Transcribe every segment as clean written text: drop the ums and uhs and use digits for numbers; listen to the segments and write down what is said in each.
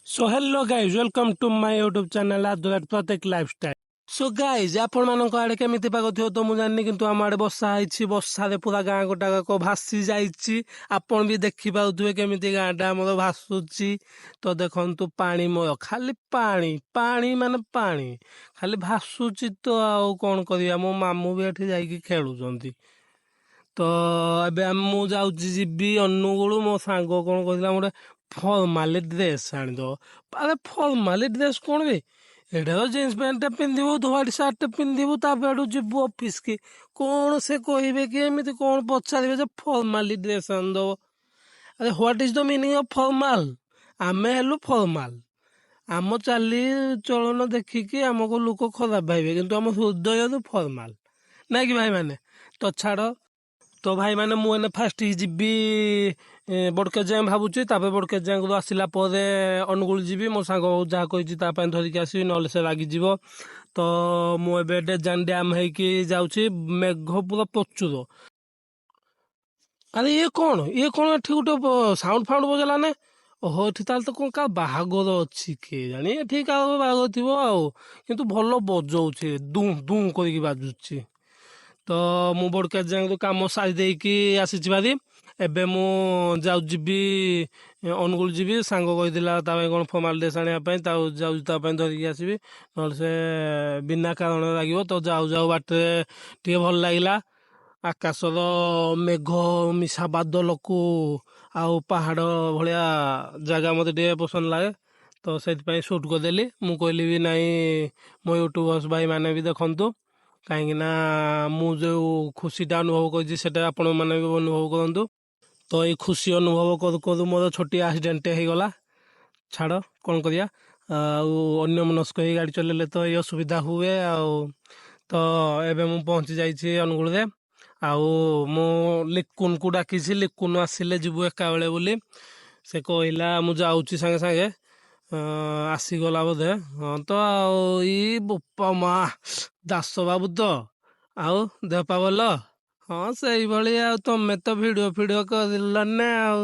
So hello guys, welcome to my YouTube channel at the Pratik Lifestyle. So guys, ଆପଣମାନଙ୍କ ଆଡ଼େ କେମିତି ପାଗ ଥିବ ତ ମୁଁ ଜାଣିନି, କିନ୍ତୁ ଆମ ଆଡ଼େ ବର୍ଷା ହେଇଛି। ବର୍ଷାରେ ପୁରା ଗାଁ ଗୋଟାକ ଭାସି ଯାଇଛି। ଆପଣ ବି ଦେଖିପାରୁଥିବେ କେମିତି ଗାଁଟା ଆମର ଭାସୁଛି। ତ ଦେଖନ୍ତୁ, ପାଣିମୟ, ଖାଲି ପାଣି ପାଣି, ମାନେ ପାଣି ଖାଲି ଭାସୁଛି। ତ ଆଉ କ'ଣ କରିବା? ମୋ ମାମୁଁ ବି ଏଠି ଯାଇକି ଖେଳୁଛନ୍ତି। ତ ଏବେ ମୁଁ ଯାଉଛି, ଯିବି ଅନୁଗୁଳ। ମୋ ସାଙ୍ଗ କ'ଣ କହିଥିଲା, ଗୋଟେ ଫର୍ମାଲି ଡ୍ରେସ୍ ଆଣିଦେବ। ଆରେ, ଫର୍ମାଲି ଡ୍ରେସ୍ କ'ଣ ବେ? ଏଇଟା ତ ଜିନ୍ସ ପ୍ୟାଣ୍ଟଟା ପିନ୍ଧିବୁ, ହ୍ୱାଇଟ୍ ସାର୍ଟଟା ପିନ୍ଧିବୁ, ତାପରେ ଏଠୁ ଯିବୁ ଅଫିସ କି। କ'ଣ ସେ କହିବେ କି, ଏମିତି କ'ଣ ପଚାରିବେ ଯେ ଫର୍ମାଲି ଡ୍ରେସ୍ ଆଣିଦେବ? ଆରେ, what is the meaning of formal? ଆମେ ହେଲୁ ଫର୍ମାଲ। ଆମ ଚାଲି ଚଳନ ଦେଖିକି ଆମକୁ ଲୋକ ଖରାପ ଭାବିବେ, କିନ୍ତୁ ଆମ ହୃଦୟରୁ ଫର୍ମାଲ, ନାଇଁ କି ଭାଇମାନେ? ତ ଛାଡ଼। ତ ଭାଇମାନେ, ମୁଁ ଏନେ ଫାଷ୍ଟ ଯିବି ବଡ଼କେଜ ଯାଏଁ ଭାବୁଛି। ତାପରେ ବଡ଼କେଜ ଯାଏଁ ଆସିଲା ପରେ ଅନୁଗୁଳ ଯିବି। ମୋ ସାଙ୍ଗ ଯାହା କହିଛି ତା ପାଇଁ ଧରିକି ଆସିବି, ନହେଲେ ସେ ରାଗିଯିବ। ତ ମୁଁ ଏବେ ଡେଜାନ ଡ୍ୟାମ୍ ହେଇକି ଯାଉଛି। ମେଘ ପୁରା ପ୍ରଚୁର। ଆରେ, ଇଏ କ'ଣ? ଇଏ କ'ଣ ଏଠି ଗୋଟେ ସାଉଣ୍ଡ ଫାଉଣ୍ଡ ବଜେଇଲା ନା? ଓହୋ, ଏଠି ତାହେଲେ ତ କ'ଣ କାହା ବାହାଘର ଅଛି। କିଏ ଜାଣି ଏଠି କାହା ବାହାଘର ଥିବ ଆଉ, କିନ୍ତୁ ଭଲ ବଜଉଛି, ଦୁଁ ଦୁଁ କରିକି ବାଜୁଛି। ତ ମୁଁ ବଡ଼କେଜ ଯାଏଁ କାମ ସାରି ଦେଇକି ଆସିଛି ଭାରି। ଏବେ ମୁଁ ଯାଉ ଯିବି, ଅନୁଗୁଳ ଯିବି। ସାଙ୍ଗ କହିଥିଲା ତା ପାଇଁ କ'ଣ ଫର୍ମାଲ ଡ୍ରେସ୍ ଆଣିବା ପାଇଁ। ତାକୁ ଯାଉଛି, ତା ପାଇଁ ଧରିକି ଆସିବି, ନହେଲେ ସେ ବିନା କାରଣରେ ରାଗିବ। ତ ଯାଉ ଯାଉ ବାଟରେ ଟିକେ ଭଲ ଲାଗିଲା, ଆକାଶର ମେଘ ମିଶା ବାଦଲକୁ ଆଉ ପାହାଡ଼ ଭଳିଆ ଜାଗା ମୋତେ ଟିକେ ପସନ୍ଦ ଲାଗେ। ତ ସେଇଥିପାଇଁ ସୁଟ୍ କରିଦେଲି। ମୁଁ କହିଲି ବି ନାଇଁ, ମୋ ୟୁଟ୍ୟୁବର୍ସ ଭାଇମାନେ ବି ଦେଖନ୍ତୁ, କାହିଁକିନା ମୁଁ ଯେଉଁ ଖୁସିଟା ଅନୁଭବ କରିଛି, ସେଇଟା ଆପଣମାନେ ବି ଅନୁଭବ କରନ୍ତୁ। ତ ଏଇ ଖୁସି ଅନୁଭବ କରୁ କରୁ ମୋର ଛୋଟିଆ ଆକ୍ସିଡେଣ୍ଟଟେ ହେଇଗଲା। ଛାଡ଼, କ'ଣ କରିବା ଆଉ? ଅନ୍ୟମନସ୍କ ହେଇ ଗାଡ଼ି ଚଲେଇଲେ ତ ଏଇ ଅସୁବିଧା ହୁଏ। ଆଉ ତ ଏବେ ମୁଁ ପହଞ୍ଚି ଯାଇଛି ଅନୁଗୁଳରେ। ଆଉ ମୁଁ ଲିକୁନକୁ ଡାକିଛି, ଲିକୁନ ଆସିଲେ ଯିବୁ ଏକା ବେଳେ ବୋଲି। ସେ କହିଲା ମୁଁ ଯାଉଛି ସାଙ୍ଗେ ସାଙ୍ଗେ। ଆସିଗଲା ବୋଧେ। ହଁ ତ ଆଉ, ଇ ବୋପା ମା, ଦାସ ବାବୁ ତ! ଆଉ ଦେହ ପା ଭଲ? ହଁ, ସେଇଭଳି ଆଉ। ତମେ ତ ଭିଡ଼ିଓ ଫିଡ଼ିଓ କରିଲନି ଆଉ।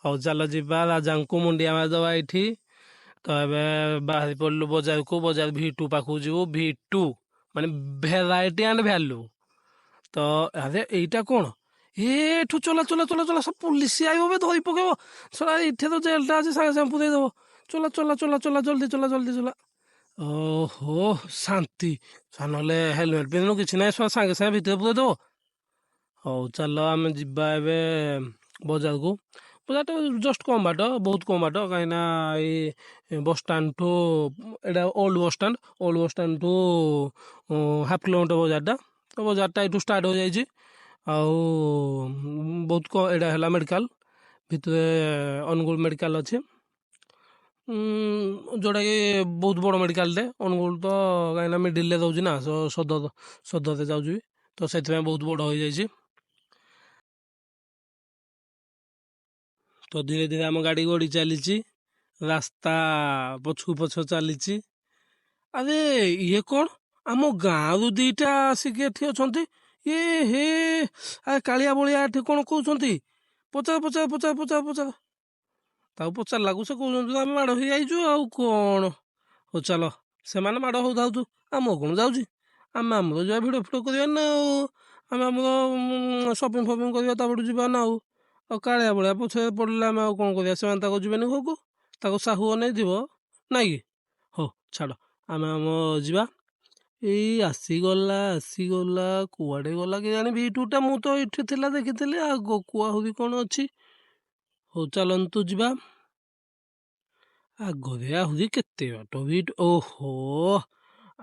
ହଉ ଚାଲ ଯିବା, ରାଜାଙ୍କୁ ମୁଣ୍ଡିଆ ମାରିଦେବା ଏଇଠି। ତ ଏବେ ବାହାରି ପଡ଼ିଲୁ ବଜାରକୁ। ବଜାର ଭି ଟୁ ପାଖକୁ ଯିବୁ। ଭି ଟୁ ମାନେ ଭେରାଇଟି ଆଣ୍ଡ ଭ୍ୟାଲୁ। ତ ଆରେ, ଏଇଟା କ'ଣ? ଏ ଏଠୁ ଚଲା ଚଲା ଚଲା ଚଲା, ସବୁ ପୋଲିସ ଆଇବ ବେ, ଧରି ପକେଇବ ଶଳା। ଏଇଠି ତ ଜେଲଟା ଅଛି, ସାଙ୍ଗେ ସାଙ୍ଗେ ପୁରେଇ ଦେବ। ଚଲା ଚଲା ଚଲା ଚଲା, ଜଲ୍ଦି ଚଲା, ଜଲ୍ଦି ଚଲା। ଓହୋ, ଶାନ୍ତି। ନହେଲେ ହେଲମେଟ୍ ପିନ୍ଧୁନୁ, କିଛି ନାହିଁ, ସାଙ୍ଗେ ସାଙ୍ଗେ ଭିତରେ ପୁରେଇ ଦେବ। ହଉ ଚାଲ, ଆମେ ଯିବା ଏବେ ବଜାରକୁ। ବଜାରଟା ଜଷ୍ଟ କମ୍ ବାଟ, ବହୁତ କମ୍ ବାଟ, କାହିଁକିନା ଏଇ ବସଷ୍ଟାଣ୍ଡଠୁ, ଏଇଟା ଓଲ୍ଡ ବସଷ୍ଟାଣ୍ଡ, ଓଲ୍ଡ ବସଷ୍ଟାଣ୍ଡଠୁ ହାଫ୍ କିଲୋମିଟର ବଜାରଟା। ତ ବଜାରଟା ଏଇଠୁ ଷ୍ଟାର୍ଟ ହୋଇଯାଇଛି ଆଉ ବହୁତ କମ୍। ଏଇଟା ହେଲା ମେଡ଼ିକାଲ। ଭିତରେ ଅନୁଗୁଳ ମେଡ଼ିକାଲ ଅଛି, ଯେଉଁଟାକି ବହୁତ ବଡ଼ ମେଡ଼ିକାଲଟେ। ଅନୁଗୁଳ ତ କାହିଁକିନା ମିଡ଼ିଲରେ ରହୁଛି ନା, ସଦର, ସଦରରେ ଯାଉଛି ବି ତ, ସେଥିପାଇଁ ବହୁତ ବଡ଼ ହୋଇଯାଇଛି। ତ ଧୀରେ ଧୀରେ ଆମ ଗାଡ଼ି ଗଡ଼ି ଚାଲିଛି, ରାସ୍ତା ପଛକୁ ପଛ ଚାଲିଛି। ଆରେ, ଇଏ କ'ଣ? ଆମ ଗାଁରୁ ଦିଟା ଆସିକି ଏଠି ଅଛନ୍ତି। ଏ ହେ, ଆରେ କାଳିଆ ବଳିଆ ଏଠି କ'ଣ କହୁଛନ୍ତି? ପଚାର ପଚାର ପଚାର ପଚାର ପଚାର ତାକୁ। ପଚାରିଲାକୁ ସେ କହୁଛନ୍ତି ଆମେ ମାଡ଼ ହେଇଯାଇଛୁ, ଆଉ କ'ଣ? ହଉ ଚାଲ, ସେମାନେ ମାଡ଼ ହଉଥାଉଛୁ, ଆମ କ'ଣ ଯାଉଛି? ଆମେ ଆମର ଯିବା, ଭିଡ଼ିଓ ଫିଡ଼ିଓ କରିବା ନା, ଆଉ ଆମେ ଆମର ସପିଂ ଫପିଂ କରିବା, ତାପରଠୁ ଯିବା ନା। ଆଉ କାଳିଆ ବଳିଆ ପଛରେ ପଡ଼ିଲେ ଆମେ ଆଉ କ'ଣ କରିବା? ସେମାନେ ତାକୁ ଯିବେନି ଘରକୁ, ତାକୁ ସାହୁ ଅନେଇଥିବ, ନାଇଁ କି? ହଉ ଛାଡ଼, ଆମେ ଆମ ଯିବା। ଏଇ ଆସିଗଲା, ଆସିଗଲା, କୁଆଡ଼େ ଗଲା କେଜାଣି ଭି ଟୁଟା? ମୁଁ ତ ଏଇଠି ଥିଲା, ଦେଖିଥିଲି। ଆଗକୁ ଆହୁରି କ'ଣ ଅଛି? ହଉ ଚାଲନ୍ତୁ ଯିବା। ଆଗରେ ଆହୁରି କେତେ ବାଟ ଭି ଟୁ? ଓହୋ,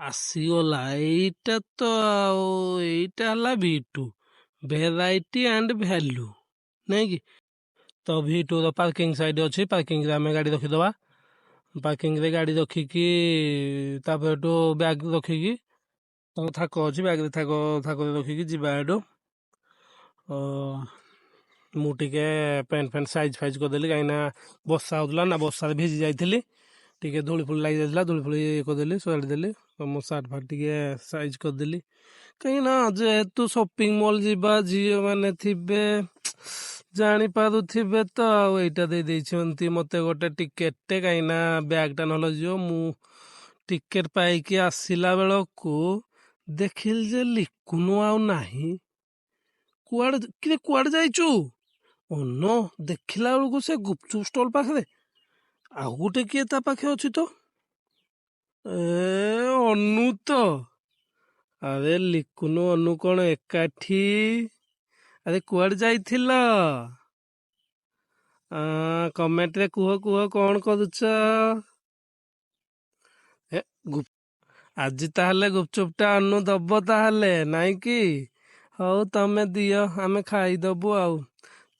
ଆସିଗଲା ଏଇଟା ତ। ଆଉ ଏଇଟା ହେଲା V two, variety and value, ନାଇଁ କି? ତ ଭି ଟୁର ପାର୍କିଂ ସାଇଡ଼୍ ଅଛି। ପାର୍କିଂରେ ଆମେ ଗାଡ଼ି ରଖିଦେବା। ପାର୍କିଂରେ ଗାଡ଼ି ରଖିକି, ତାପରେ ଏଠୁ ବ୍ୟାଗ୍ ରଖିକି, ତାଙ୍କ ଥାକ ଅଛି, ବ୍ୟାଗ୍ରେ ଥାକ ଥାକରେ ରଖିକି ଯିବା। ଏଠୁ ମୁଁ ଟିକେ ପ୍ୟାଣ୍ଟ ଫ୍ୟାଣ୍ଟ ସାଇଜ୍ ଫାଇଜ୍ କରିଦେଲି, କାହିଁକିନା ବର୍ଷା ହେଉଥିଲା ନା, ବର୍ଷାରେ ଭିଜି ଯାଇଥିଲି, ଟିକେ ଧୂଳି ଫୁଳି ଲାଗିଯାଇଥିଲା। ଧୂଳି ଫୁଳି ଇଏ କରିଦେଲି, ସଜାଡ଼ି ଦେଲି। ତ ମୋ ସାର୍ଟ ଫାର୍ଟ ଟିକେ ସାଇଜ୍ କରିଦେଲି, କାହିଁକିନା ଯେହେତୁ ସପିଂ ମଲ୍ ଯିବା, ଝିଅମାନେ ଥିବେ। ଜାଣିପାରୁଥିବେ ତ। ଆଉ ଏଇଟା ଦେଇ ଦେଇଛନ୍ତି ମୋତେ ଗୋଟେ ଟିକେଟଟେ, କାହିଁକିନା ବ୍ୟାଗଟା ନହେଲେ ଯିବ। ମୁଁ ଟିକେଟ ପାଇକି ଆସିଲା ବେଳକୁ ଦେଖିଲି ଯେ ଲିକୁନୁ ଆଉ ନାହିଁ। କୁଆଡ଼େ କିରେ, କୁଆଡ଼େ ଯାଇଛୁ? ଅନ ଦେଖିଲା ବେଳକୁ ସେ ଗୁପଚୁପ ଷ୍ଟଲ୍ ପାଖରେ ଆଉ ଗୋଟେ କିଏ ତା ପାଖେ ଅଛି ତ। ଏ ଅନୁ ତ। ଆରେ ଲିକୁନୁ ଅନୁ କଣ ଏକାଠି? ଆରେ କୁଆଡ଼େ ଯାଇଥିଲ? କମେଣ୍ଟରେ କୁହ କୁହ କଣ କରୁଛ? ଏ ଆଜି ତାହେଲେ ଗୁପଚୁପଟା ଅନୁ ଦବ ତାହେଲେ ନାଇଁ କି? ହଉ ତମେ ଦିଅ, ଆମେ ଖାଇଦବୁ। ଆଉ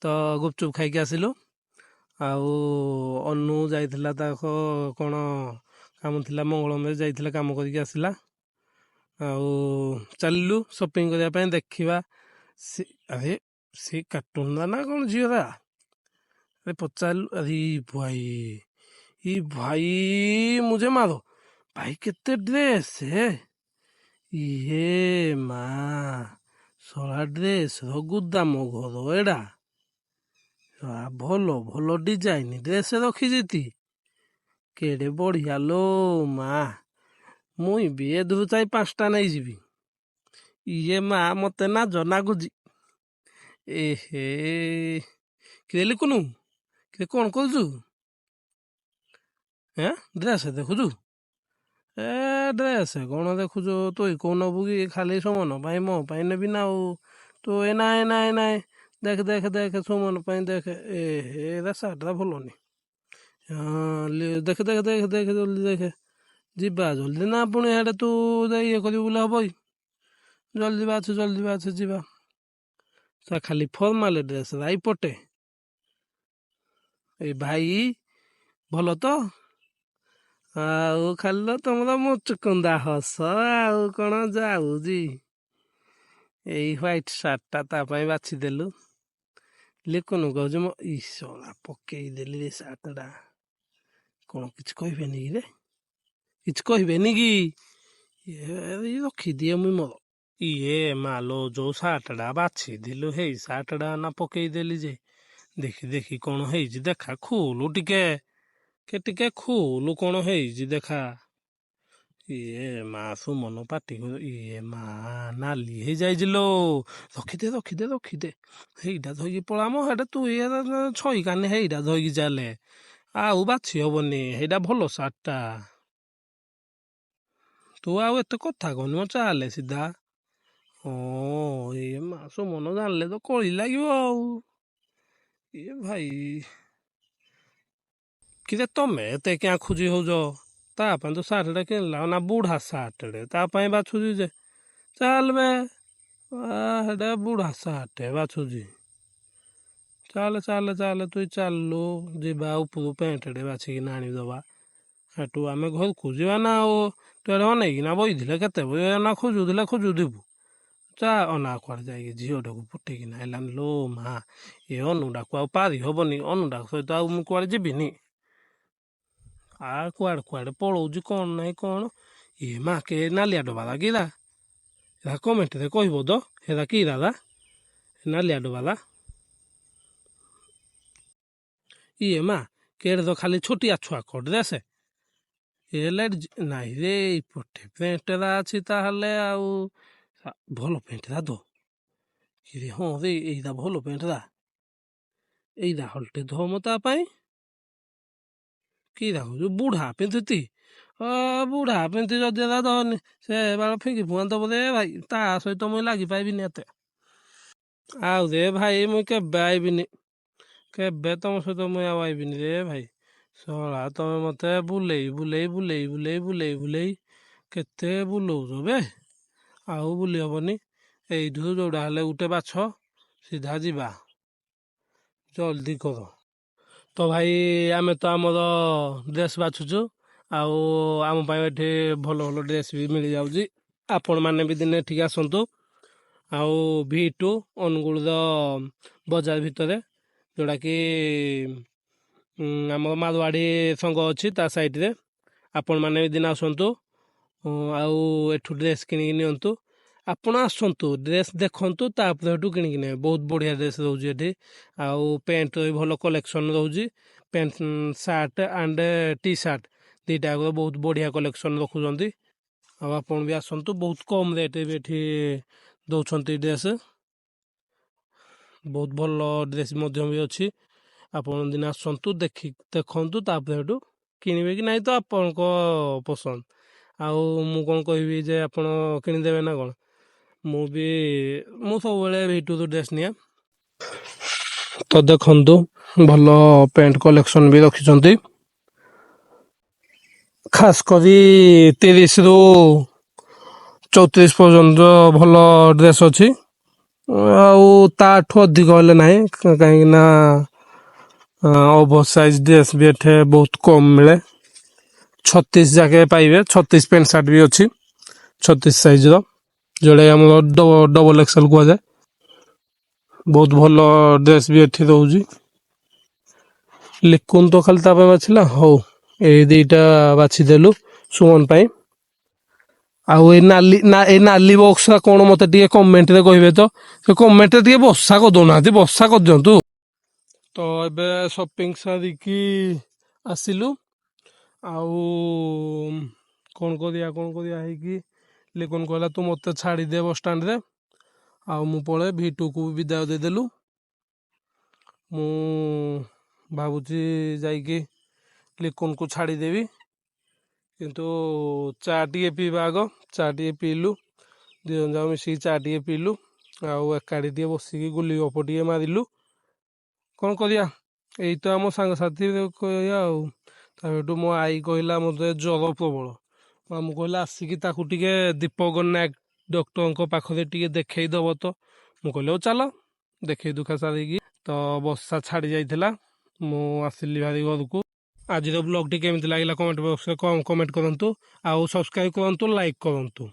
ତ ଗୁପଚୁପ ଖାଇକି ଆସିଲୁ। ଆଉ ଅନୁ ଯାଇଥିଲା, ତାଙ୍କ କ'ଣ କାମ ଥିଲା ମଙ୍ଗଳମରେ, ଯାଇଥିଲା କାମ କରିକି ଆସିଲା। ଆଉ ଚାଲିଲୁ ସପିଂ କରିବା ପାଇଁ। ଦେଖିବା ସେ, ଆରେ ସେ କାର୍ଟୁନ ନା କ'ଣ ଝିଅଟା? ଆରେ ପଚାରିଲୁ। ଆରେ ଭାଇ, ଇ ଭାଇ, ମୁଝେ ମାରୋ ଭାଇ, କେତେ ଡ୍ରେସ୍ ହେ! ଇଏ ମା, ଶଳା ଡ୍ରେସ୍ର ଗୁଦାମ ଘର ଏଇଟା। ଭଲ ଭଲ ଡିଜାଇନ ଡ୍ରେସ୍ ରଖିଛି, କେଡ଼େ ବଢ଼ିଆ ଲୋ ମା। ମୁଇଁ ବି ଏଥିରୁ 4-5ଟା ନେଇଯିବି। ଇଏ ମା, ମତେ ନାଜ ନାଗୁଛି। ଏହେ, କିରେ ଲିକୁନୁ, କିରେ କ'ଣ କରୁଛୁ? ଏଁ, ଡ୍ରେସ୍ ଦେଖୁଛୁ? ଏ ଡ୍ରେସ୍ କ'ଣ ଦେଖୁଛୁ? ତୁଇ କୋଉ ନବୁ କି? ଖାଲି ସୁମନ ପାଇଁ ମୋ ପାଇଁ ନେବି ନା ଆଉ ତୁ? ଏ ନାଇଁ ନାଇଁ ନାଇଁ, ଦେଖ ଦେଖ ଦେଖ, ସୁମନ ପାଇଁ ଦେଖ। ଏ ହେ, ଏରା ସାର୍ଟଟା ଭଲନି। ହଁ, ଦେଖ ଦେଖ ଦେଖ ଦେଖ, ଜଲ୍ଦି ଦେଖ, ଯିବା ଜଲ୍ଦି ନା। ପୁଣି ହେଡ଼େ ତୁ ଯାଇ ଇଏ କରିବୁ ବୋଲେ ହବ କି? ଜଲ୍ଦି ବାଛ, ଜଲ୍ଦି ବାଛ, ଯିବା। ଖାଲି ଫର୍ମାଲ ଡ୍ରେସ୍ ଏଇପଟେ। ଏ ଭାଇ, ଭଲ ତ? ଆଉ ଖାଲି ତ ତମର ମୁଚୁକୁନ୍ଦା ହସ, ଆଉ କ'ଣ ଯାଉଛି? ଏଇ ହ୍ୱାଇଟ୍ ସାର୍ଟଟା ତା ପାଇଁ ବାଛିଦେଲୁ। ଲିକୁନୁ କହୁଛି ମୋ ଇ ଶଳା, ପକେଇଦେଲି ରେ ସାର୍ଟଟା। କ'ଣ କିଛି କହିବେନି କି ରେ? କିଛି କହିବେନି କି? ଇଏ ରଖିଦିଏ ମୁଇଁ ମୋର। ଇଏ ମାଲୋ, ଯୋଉ ସାର୍ଟଟା ବାଛିଥିଲୁ ହେଇ ସାର୍ଟଟା ନା ପକେଇଦେଲି ଯେ। ଦେଖି ଦେଖି କ'ଣ ହେଇଛି ଦେଖା, ଖୋଲୁ ଟିକେ କେ, ଟିକେ ଖୋଲୁ, କ'ଣ ହେଇଛି ଦେଖା। ଇଏ ମା, ସୁମନ ପାଟି। ଇଏ ମା, ନାଲି ହେଇଯାଇଛି ଲୋ। ରଖିଦେ ରଖିଦେ ରଖିଦେ, ହେଇଟା ଧୋଇକି ପଳାମ। ହେଟା ତୁ ଇଏ ଛଇ କାନି, ହେଇଟା ଧୋଇକି ଚାଲେ, ଆଉ ବାଛି ହବନି। ହେଇଟା ଭଲ ସାର୍ଟଟା। ତୁ ଆଉ ଏତେ କଥା କହନି ମ, ଚାଲେ ସିଧା। ହଁ, ଏ ମା, ସୁମନ ଜାଣିଲେ ତ କଳି ଲାଗିବ। ଆଉ ଇଏ ଭାଇ, କିରେ ତମେ ଏତେ କିଆଁ ଖୋଜି ହଉଛ? ତା ପାଇଁ ତ ସାର୍ଟଟା କିଣିଲା ନା, ବୁଢ଼ା ସାର୍ଟଟେ ତା ପାଇଁ ବାଛୁଛି ଯେ। ଚାଲ ବେ, ହେଟା ବୁଢ଼ା ସାର୍ଟ ବାଛୁଛି। ଚାଲ ଚାଲ ଚାଲ, ତୁଇ ଚାଲୁ, ଯିବା ଉପରୁ ପ୍ୟାଣ୍ଟଟେ ବାଛିକିନା ଆଣିଦବା, ସେଠୁ ଆମେ ଘରକୁ ଯିବା ନା। ଆଉ ତୁ ଏଡ଼େ ଅନେଇକିନା ବଇଥିଲେ କେତେ ନା ଖୋଜୁଥିଲେ ଖୋଜୁଥିବୁ। ଚା ଅନା, କୁଆଡ଼େ ଯାଇକି ଝିଅଟାକୁ ପଟେଇକିନା ଆଇଲାନି ଲୋ ମା। ଏ ଅନୁଟାକୁ ଆଉ ପାରି ହବନି। ଅନୁଟା ସହିତ ଆଉ ମୁଁ କୁଆଡ଼େ ଯିବିନି। ଆ କୁଆଡ଼େ କୁଆଡ଼େ ପଳଉଛି, କ'ଣ ନାହିଁ କ'ଣ। ଇଏ ମା, କେ ନାଲିଆ ଡବାଲା କିରା? ଏରା କମେଣ୍ଟରେ କହିବ ତ, ହେରା କି ଦାଦା ନାଲିଆ ଡବାଲା? ଇଏ ମା, କେଡ଼େ ତ ଖାଲି ଛୋଟିଆ ଛୁଆ ଡ୍ରେସ୍। ଏ ଲାଇଟ୍ ନାଇଁ ରେ, ଏଇପଟେ ପ୍ୟାଣ୍ଟଟା ଅଛି ତାହେଲେ। ଆଉ ଭଲ ପ୍ୟାଣ୍ଟଟା ତ କିରେ? ହଁ ରେ, ଏଇଟା ଭଲ ପ୍ୟାଣ୍ଟଟା, ଏଇଟା ହଲଟେ ଧମ ତା ପାଇଁ। କିରା କହୁଛୁ ବୁଢ଼ା ପିନ୍ଧୁତି? ବୁଢ଼ା ପିନ୍ଧି ଯଦି ଏରା ଧନି, ସେ ବାଳ ଫିଙ୍ଗି ଫୁଙ୍ଗା ଦବ ରେ ଭାଇ। ତା ସହିତ ମୁଇଁ ଲାଗି ପାଇବିନି ଏତେ ଆଉ ରେ ଭାଇ। ମୁଇଁ କେବେ ଆଇବିନି, କେବେ ତମ ସହିତ ମୁଇଁ ଆଉ ଆଇବିନି ରେ ଭାଇ। ଶଳା ତମେ ମତେ ବୁଲେଇ ବୁଲେଇ ବୁଲେଇ ବୁଲେଇ ବୁଲେଇ ବୁଲେଇ କେତେ ବୁଲଉଛ ବେ, ଆଉ ବୁଲି ହବନି। ଏଇଠୁ ଯୋଉଟା ହେଲେ ଗୋଟେ ବାଛ, ସିଧା ଯିବା, ଜଲ୍ଦି କର। ତ ଭାଇ, ଆମେ ତ ଆମର ଡ୍ରେସ୍ ବାଛୁଛୁ, ଆଉ ଆମ ପାଇଁ ଏଠି ଭଲ ଭଲ ଡ୍ରେସ୍ ବି ମିଳିଯାଉଛି। ଆପଣମାନେ ବି ଦିନେ ଏଠିକି ଆସନ୍ତୁ। ଆଉ ଭି2 ଅନୁଗୁଳର ବଜାର ଭିତରେ, ଯେଉଁଟାକି ଆମର ମାରୱାଡ଼ି ସଂଘ ଅଛି ତା ସାଇଡ଼୍ରେ। ଆପଣମାନେ ବି ଦିନେ ଆସନ୍ତୁ ଆଉ ଏଠୁ ଡ୍ରେସ୍ କିଣିକି ନିଅନ୍ତୁ। ଆପଣ ଆସନ୍ତୁ, ଡ୍ରେସ୍ ଦେଖନ୍ତୁ, ତାପରେ ସେଠୁ କିଣିକି ନେବେ। ବହୁତ ବଢ଼ିଆ ଡ୍ରେସ୍ ରହୁଛି ଏଠି। ଆଉ ପ୍ୟାଣ୍ଟର ବି ଭଲ କଲେକ୍ସନ୍ ରହୁଛି। Pant, shirt and T shirt ଦୁଇଟା ଯାକ ବହୁତ ବଢ଼ିଆ କଲେକ୍ସନ୍ ରଖୁଛନ୍ତି। ଆଉ ଆପଣ ବି ଆସନ୍ତୁ, ବହୁତ କମ୍ ରେଟ୍ରେ ବି ଏଠି ଦେଉଛନ୍ତି ଡ୍ରେସ୍। ବହୁତ ଭଲ ଡ୍ରେସ୍ ମଧ୍ୟ ବି ଅଛି। ଆପଣ ଦିନେ ଆସନ୍ତୁ, ଦେଖନ୍ତୁ, ତାପରେ ସେଠୁ କିଣିବେ କି ନାହିଁ ତ ଆପଣଙ୍କ ପସନ୍ଦ। ଆଉ ମୁଁ କ'ଣ କହିବି ଯେ ଆପଣ କିଣିଦେବେ ନା କ'ଣ? ମୁଁ ସବୁବେଳେ ଭିଟୁରୁ ଡ୍ରେସ୍ ନିଏ। ତ ଦେଖନ୍ତୁ, ଭଲ ପ୍ୟାଣ୍ଟ କଲେକ୍ସନ୍ ବି ରଖିଛନ୍ତି। ଖାସ କରି 30ରୁ 34 ପର୍ଯ୍ୟନ୍ତ ଭଲ ଡ୍ରେସ୍ ଅଛି। ଆଉ ତାଠୁ ଅଧିକ ହେଲେ ନାହିଁ, କାହିଁକି ନା ଓଭର ସାଇଜ୍ ଡ୍ରେସ୍ ବି ଏଠି ବହୁତ କମ୍ ମିଳେ। 36 ଯାକେ ପାଇବେ। 36 ପ୍ୟାଣ୍ଟ ସାର୍ଟ ବି ଅଛି, 36 ସାଇଜ୍ର, ଯେଉଁଟାକି ଆମର ଡବଲ ଏକ୍ସେଲ୍ କୁହାଯାଏ। ବହୁତ ଭଲ ଡ୍ରେସ୍ ବି ଏଠି ରହୁଛି। ଲିକୁନ ତ ଖାଲି ତା ପାଇଁ ବାଛିଲା। ହଉ, ଏଇ ଦିଟା ବାଛିଦେଲୁ ସୁମନ ପାଇଁ। ଆଉ ଏଇ ନାଲି ନା, ଏଇ ନାଲି ବକ୍ସଟା କ'ଣ, ମତେ ଟିକେ କମେଣ୍ଟରେ କହିବେ ତ। ସେ କମେଣ୍ଟରେ ଟିକେ ବର୍ଷା କରିଦଉନାହାନ୍ତି, ବର୍ଷା କରିଦିଅନ୍ତୁ। ତ ଏବେ ସପିଂ ସାରିକି ଆସିଲୁ। ଆଉ କ'ଣ କରିବା, କ'ଣ କରିବା ହେଇକି ଲିକୁନ କହିଲା, ତୁ ମୋତେ ଛାଡ଼ିଦେ ବସଷ୍ଟାଣ୍ଡରେ ଆଉ ମୁଁ ପଳେ। ଭିଟୁକୁ ବି ବିଦାୟ ଦେଇଦେଲୁ। ମୁଁ ଭାବୁଛି ଯାଇକି ଲିକୁନକୁ ଛାଡ଼ିଦେବି, କିନ୍ତୁ ଚା ଟିକେ ପିଇବା ଆଗ। ଚା ଟିକେ ପିଇଲୁ, ଦୁଇ ଜଣ ଯାକ ମିଶିକି ଚା ଟିକେ ପିଇଲୁ ଆଉ ଏକାଠି ଟିକେ ବସିକି ଗୁଲି ଗପ ଟିକେ ମାରିଲୁ। କ'ଣ କରିବା, ଏଇ ତ ଆମ ସାଙ୍ଗସାଥି କହିବା। ଆଉ ତାପରଠୁ ମୋ ଆଈ କହିଲା, ମୋତେ ଜ୍ୱର ପ୍ରବଳ। ମାମୁଁ କହିଲା, ଆସିକି ତାକୁ ଟିକେ ଦୀପକ ନାୟକ ଡକ୍ଟରଙ୍କ ପାଖରେ ଟିକେ ଦେଖେଇ ଦବ ତ। ମୁଁ କହିଲି, ହଉ ଚାଲ। ଦେଖେଇ ଦୁଖା ସାରିକି ତ ବର୍ଷା ଛାଡ଼ି ଯାଇଥିଲା। ମୁଁ ଆସିଲି ଭାରି ଘରକୁ। ଆଜିର ବ୍ଲଗ୍ଟି କେମିତି ଲାଗିଲା, କମେଣ୍ଟ ବକ୍ସରେ କମେଣ୍ଟ କରନ୍ତୁ ଆଉ ସବସ୍କ୍ରାଇବ୍ କରନ୍ତୁ, ଲାଇକ୍ କରନ୍ତୁ।